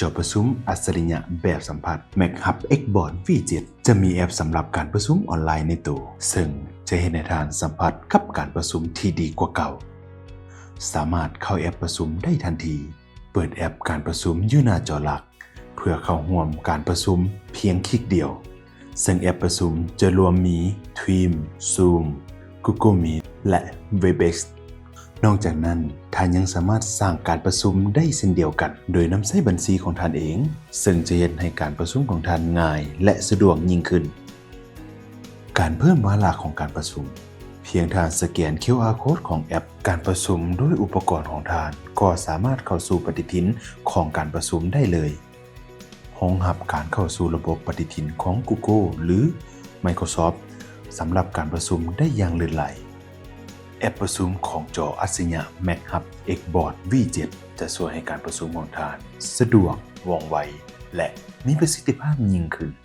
ຈໍປະຊຸມອັດສະລິຍະແບບສຳຜັດ MacHub Xboard ວີເຈັດ ຈະມີແອັບສຳລັບການປະຊຸມອອນລາຍໃນໂຕ, ເຊິ່ງຈະເຮັດໃຫ້ທ່ານສຳຜັດກັບການປະຊຸມທີ່ດີກວ່າເກົ່າ. ສາມາດເຂົ້າແອັບປະຊຸມໄດ້ທັນທີ. ເປີດແອັບການປະຊຸມຢູ່ໜ້າຈໍຫຼັກ ເພື່ອເຂົ້າຮ່ວມການປະຊຸມພຽງຄລິກດຽວ, ເຊິ່ງແອັບປະຊຸມຈະລວມມີ Teams, Zoom, Google Meet ແລະ WebEx. ນອກຈາກນັ້ນ, ທ່ານຍັງສາມາດສ້າງການປະຊຸມໄດ້ເຊັ່ນດຽວກັນ, ໂດຍນຳໃຊ້ບັນຊີຂອງທ່ານເອງ, ເຊິ່ງຈະເຮັດໃຫ້ການປະຊຸມຂອງທ່ານງ່າຍ ແລະ ສະດວກຍິ່ງຂຶ້ນ. ການເພີ່ມວາລະຂອງການປະຊຸມ. ພຽງທ່ານສະແກນ QR Code ຂອງແອັບການປະຊຸມດ້ວຍອຸປະກອນຂອງທ່ານ, ກໍສາມາດເຂົ້າສູ່ປະຕິທິນຂອງການປະຊຸມໄດ້ເລີຍ. ຮອງຮັບການເຂົ້າສູ່ລະບົບປະຕິທິນຂອງ Google ຫຼື Microsoft ສຳລັບການປະຊຸມໄດ້ຢ່າງລື່ນໄຫຼ. ແອັບປະຊຸມຂອງຈໍອັດສະລິຍະ MacHub Xboard ວີເຈັດ ຈະຊ່ວຍໃຫ້ການປະຊຸມຂອງທ່ານສະດວກ, ວ່ອງໄວ ແລະ ມີປະສິດທິພາບຍິ່ງຂຶ້ນ.